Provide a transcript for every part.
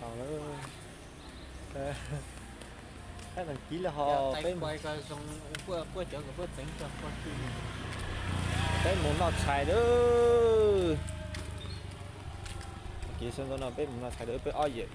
Tau lawm. Peb mus kiv lawm ho, peb mus noj tshais lawm. Kiv sawv ntxov no peb mus noj tshais lawm, peb ob yawm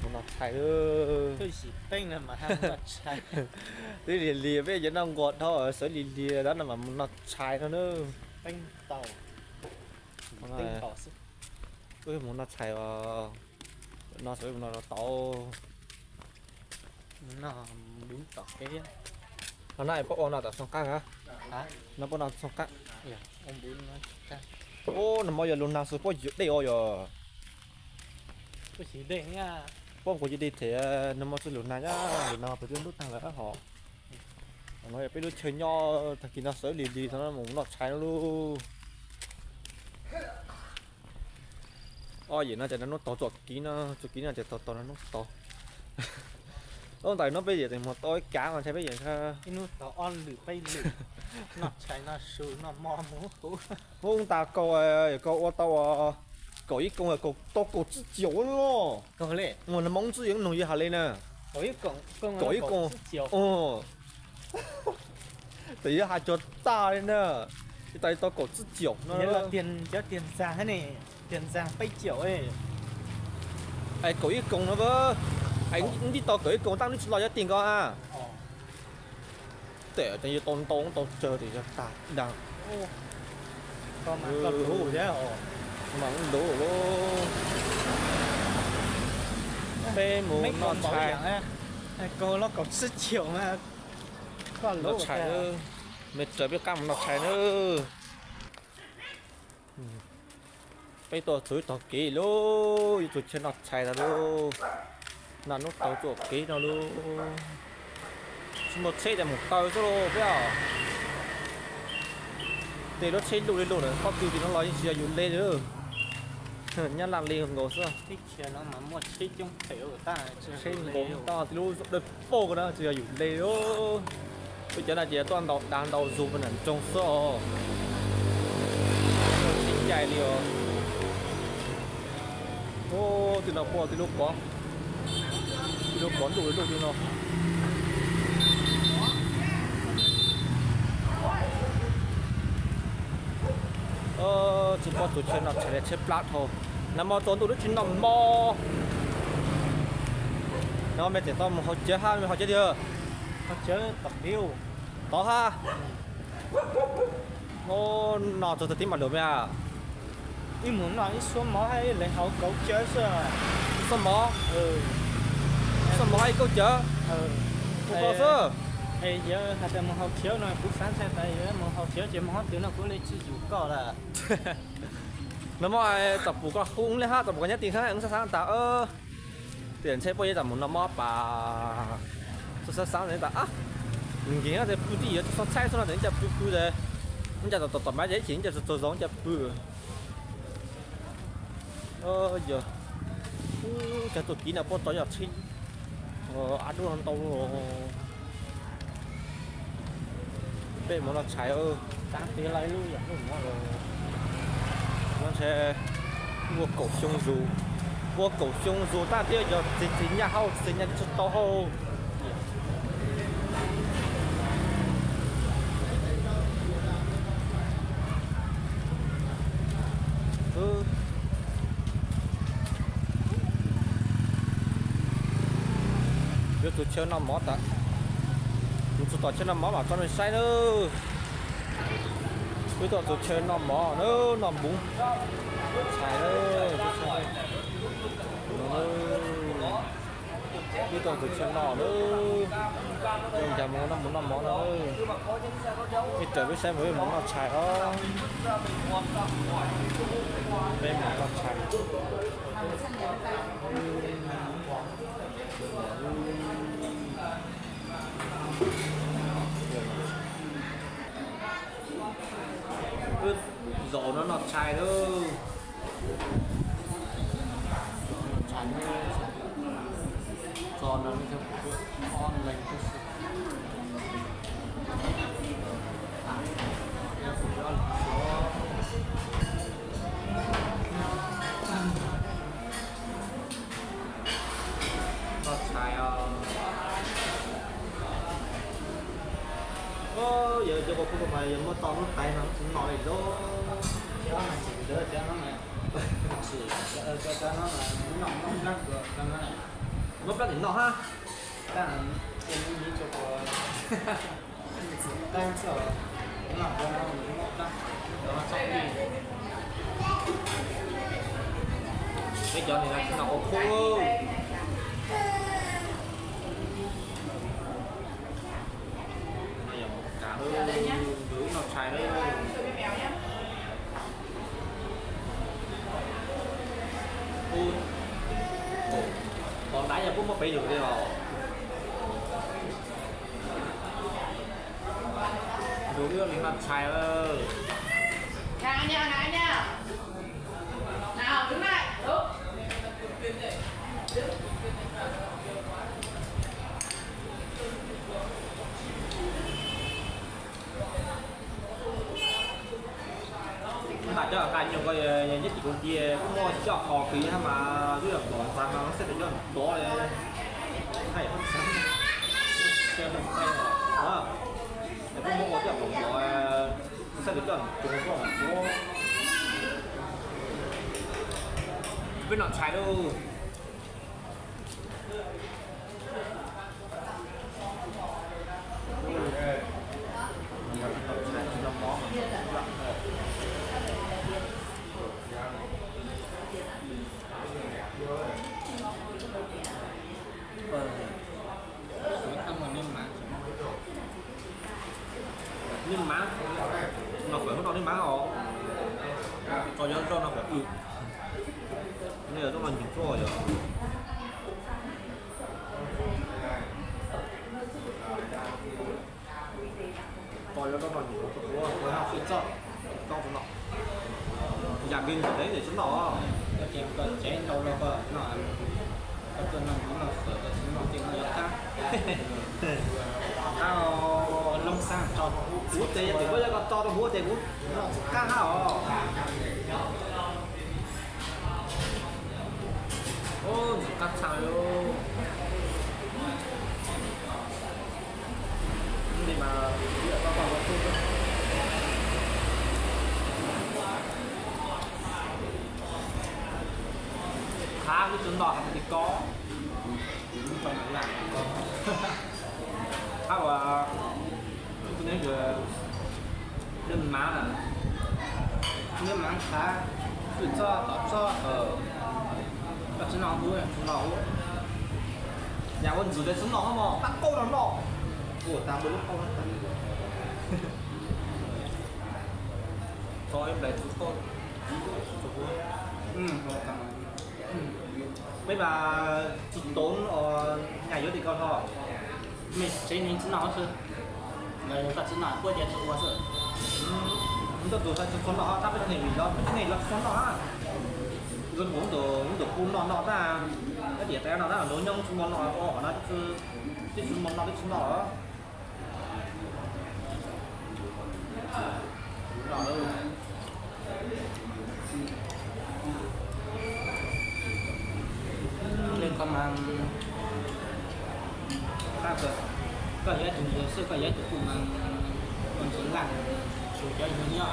mus noj tshais lawm. Twb lig lig peb cov noj nquag dhau xav lig lig dab no mas mus noj tshais no na. Wb mus noj tshais os, no xav mus noj tau. No na puab ua no tom Xoo Qaab a? No puab noj Xoo Qaab. Ub, nag hmo yog lug nag xwb puab yuav dej os yog. Puab nqus dej them, nag hmo tsis lug nag, lug nag peb twb ntub taag lawm hos. No yog peb lub chaw nyob tag kis no xav lig lig no mus noj tshais no lauj. Ob yawm no ces naj nub taug txuam kiv no, txuam kiv no ces taug taug naj nub taug. Ub, ntawm no peb yawm tseem mus tau ib kav mas ntshai peb yawm ntshai. Ub, tas kaum, kaum ua tau, kaum ib koos, kaum tau kaum tsib caum no. Mus nag hmo txwj yeej nug yawg has le na. Kaum ib koos. Tes yuav has cuag tag li na. Tsis tas li tau kaum tsib caum no. Es kaum ib koos no, es ntij tau kaum ib koos tab nub tsis los yog tig nkaus a. Tes yuav tau ntau tau tsawg tes yog tag dag. Mas ub luv lauj. Peb mus noj tshais. Noj tshais, me raws peb qab mus noj tshais na. Peb tuaj txug ib tog kev lauj, yuav txug chaw noj tshais no lauj. Naj nub taug txuam kev no lauj. Tsis muaj tsheb ces mus taw xwb lauj peb os. Tej lub tsheb luj li luj na, pob tw tim no los yeej tsis yog yus le li. Nyab laj li nkaus xwb. Tsheb nkaus tag, tej lub dawb paug ko na tsis yog yus le li. Peb cov no ces tuaj ntaus dag ntaus zug pem nram nroog xwb os. Tsis ncaj li os. Ub, tej no puag tej lub pov, tej lub pov ntuj li luj tej no. Tsis paub txug chaw noj tshais li, tsheb plab dhau. Nag hmo tsaus ntuj twb tsis noj mov. No mej tseem tau mus haus cawv hab, mej haus cawv tiag? Tod hab. Noj txog tag tib mam lug mej a. Ib mus noj ib suab mov hab ib leeg haus kauv cawv xwb. Ib suab mov? Ib suab mov hab ib kauv cawv. Mus koj xwb. Es yog hais tias mus haus cawv no kuv xav ntshai tas yog mus haus cawv ces mus hob twg no kuv li tsis yus koj lawm. Nag hmo txawm pum koj hu le hab, txawm pum koj nyab ti hab, wb xav xav tas tias ntshe puab yuav tas mus noj mov pas. Xav xav tas nkeeg no ces pw tib yam tsis txhob tshaib xwb no ces ib co pw pw ces ib co tom tom mas ces ib chim ib co tsaug zog ib co pw. Yog ub, cov txuj kiv no puab tso yog tsheb av dub no ntau. Peb mus noj tshais. Ntshe ua kaum xyoo zus, ua kaum xyoo zus tab twb yog txiv txiv nyaj hauj, txiv nyaj twb tsis tau hauj. Yuav txug chaw noj mov tas, mus txug tom chaw noj mov mam tso mej saib nawb. Wb tuaj txug chaw noj mov nawb, noj npuv tshais nawb. Wb tuaj txug chaw noj nawb, zoo cas mus noj mus noj mov no. Ib raws peb saib mus peb mus noj tshais os. Peb mus noj tshais. Wb zaum no noj tshais lauj. Tso no ob leeg tib si. Yog muaj tau lub tais no tsis nom li lub. Muab plab tim noj hab. Peb cov niam tsis nom ua khub. No yog mus kav, tus ib no tshais lawm. Tus ntawd yog puab muab pem yus li os. Tus ib no tshais lawm. Ntam cov qas nyuag ko nyob tim kuv tias kuj muaj coj qos kis hab mas, twb yog pom ntxav mas xav tias coj tov li. Kuj muaj ua coj pom ntxav, xav tias coj tov. Peb nom tshais lauj. Nej mav, no fawm hnub no nej mav os. Tso cov zoj no kom pw. Nej zoj no ncig txoj yog. Tso cov zoj no ncig txoj, tso txoj no. Yam kws ntawd ces tsis noj. Koj tsev ntau los koj noj, koj tuaj noj ntawd noj fawm, koj tsis noj tej no yuav qab. Qab loob xab tso rau huv, kuv ces yog tias koj yog koj tso rau huv ces kuv noj qab hab os. Ntxim qab tshaj li. Qab wb tsis noj hab li ko. Qab uas nej mav na, nej mav qab, fwj txoj tov txoj, koj tsis noj huv, tsis noj huv. Yam ua ntxwv ces tsis noj hab mog, tab qaub no noj. Ua tas npaum lub qauj. Tso ib nplais tsis tau. Peb mas tsis tau, nyaj yuav tim koj hlo. Mej tsev neeg tsis noj xwb, koj tsis noj puab ces tsis ua xwb. Muaj tus tsis tau noj, tab peb tsev neeg los, peb tsev neeg los tsis tau noj. Zoo kuv tus kuj noj noj tab, kab tias tab no tab nrog nyob tsis muaj noj, qhov no twb tsis muaj noj twb tsis noj. Koj mas, koj yog ib tug ntsuag xwb, koj yog ib tug kuj mas, koj ntsuag laj, tshuav cov ntsuag nyob.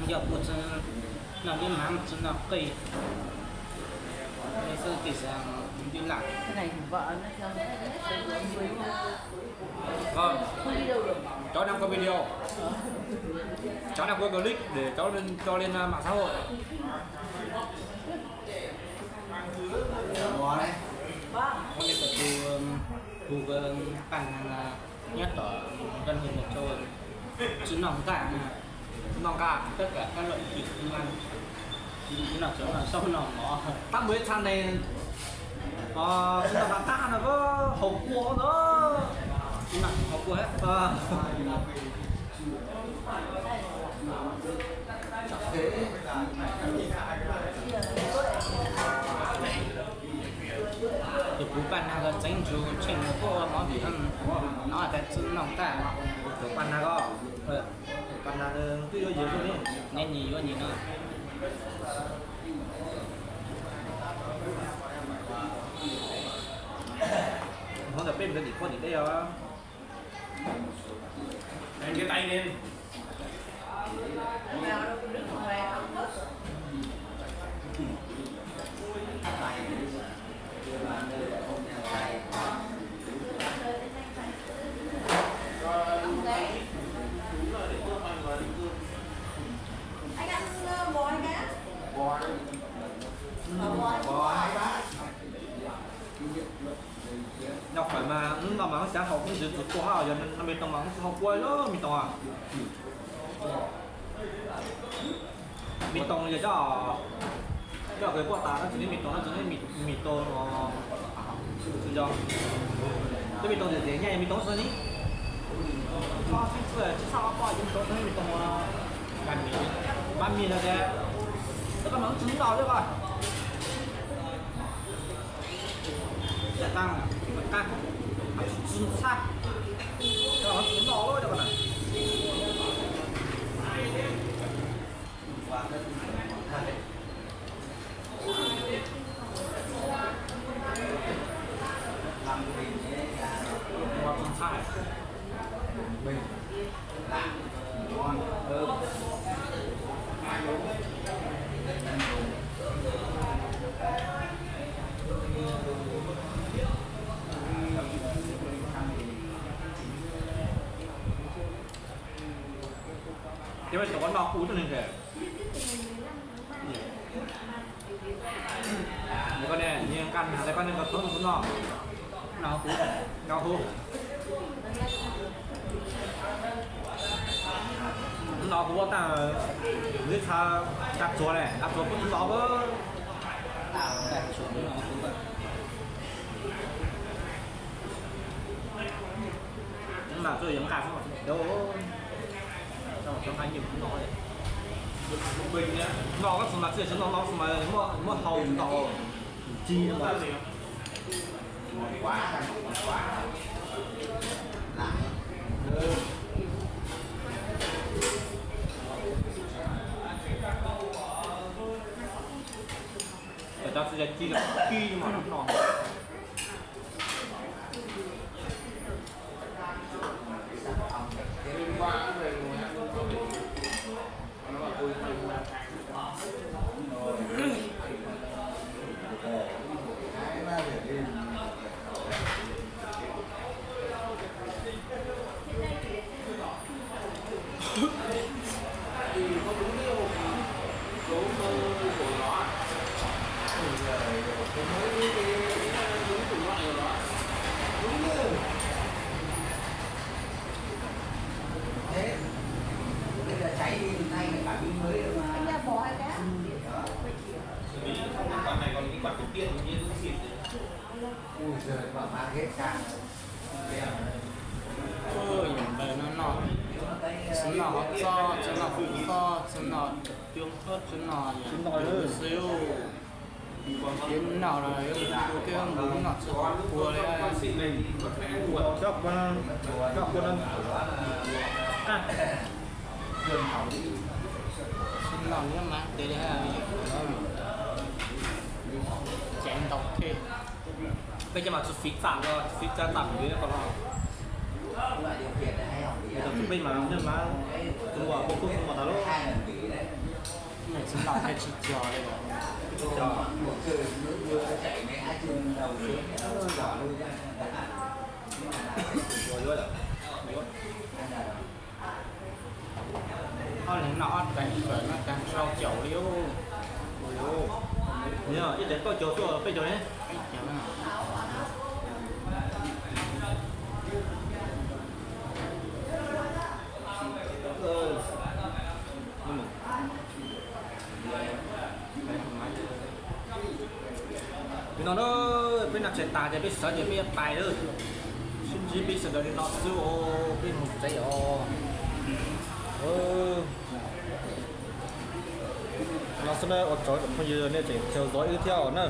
Yog kuv tsis noj li mas tsis noj qij, xwb tij xav ntij laj. Cháu đang quay video. Cháu đang quay clip để cháu lên, cho lên mạng xã hội. Ua li ko tus, tus paj nag nyob tom Vân Hồ Mộc Châu, tsis noj nqaj, noj nqaj tất cả các loại thịt, noj, noj mov. Tab mus ib txha ne, tsis noj nqaj no, haus kua ntawd, tsis noj haus kua. Tus kuv paj nag ko txeeb ntsuag tsheej mus kuj ua mov vim no tas tsis noj nqaj. Tus paj nag ko, paj nag twb yuav yig, neb nyias yuav nyias no. Hov ntawm peb mus rau tim pob tim dej os. Nyob fawm mas hnub no mas wb xav haus kuj ntxwv txug tua hab, yog no me toog mas wb tsis haus kua lawm me toog. Me toog yog coj, coj kws puaj tas no tsis ne me toog no tsis ne me toog no. Yog, twb me toog tiag tiag nyaj yog me toog xwb ne. Tsis txhob poj yog me toog xwb ne me toog no. Npaj mis no tias, koj mas wb tsis noj li koj. Qab, qab, tsis txhob, koj mas wb tsis noj li koj na. Ces peb tau koj noj kuv tub neeg ces, koj ne nqaj hnav ces koj ne koj thoob kuv noj. No kuv, no kuv, no kuv ua tag, lwm txha nqa txuas ne, nqa txuas kuv no. Mas tsuas yog nqa xwb mas tsis tau, nqa nyiaj kuv no. No koj txhob mas txiaj tsis no no xwb mas muab hau tsis tau. Tsis no. Cov txiv yog ci kib mas no. Ntawm no no, txiv noj hov txob, txiv noj kuv txob, txiv noj cua, txiv noj yam xwb. Txiv noj los yuav ua kiag nkuv noj txiv noj kua li. Coj kua, coj kua no. Txiv noj nyob mas tes li, caiv ntau thiab. Peb cov mas tsis fiv txam no, tsis fiv txam txam li ko no. Peb mas neeg mas, tsis muaj pub tub tsis muaj tas lub. Txiv noj thiaj tsis cog li. Ob leeg noj ob teev kawm no tag sau caum li. Ib teev kaum caum xwb peb caug ne. Li no na, peb noj tshais tas ces peb sawv ces peb yuav pais lawm. Sib ntsib peb sawv daws li no xwb os, peb mus tsev os. Li no xwb na, ua tsaug cov phooj ywg nej tseem theo dõi wb thiab os na.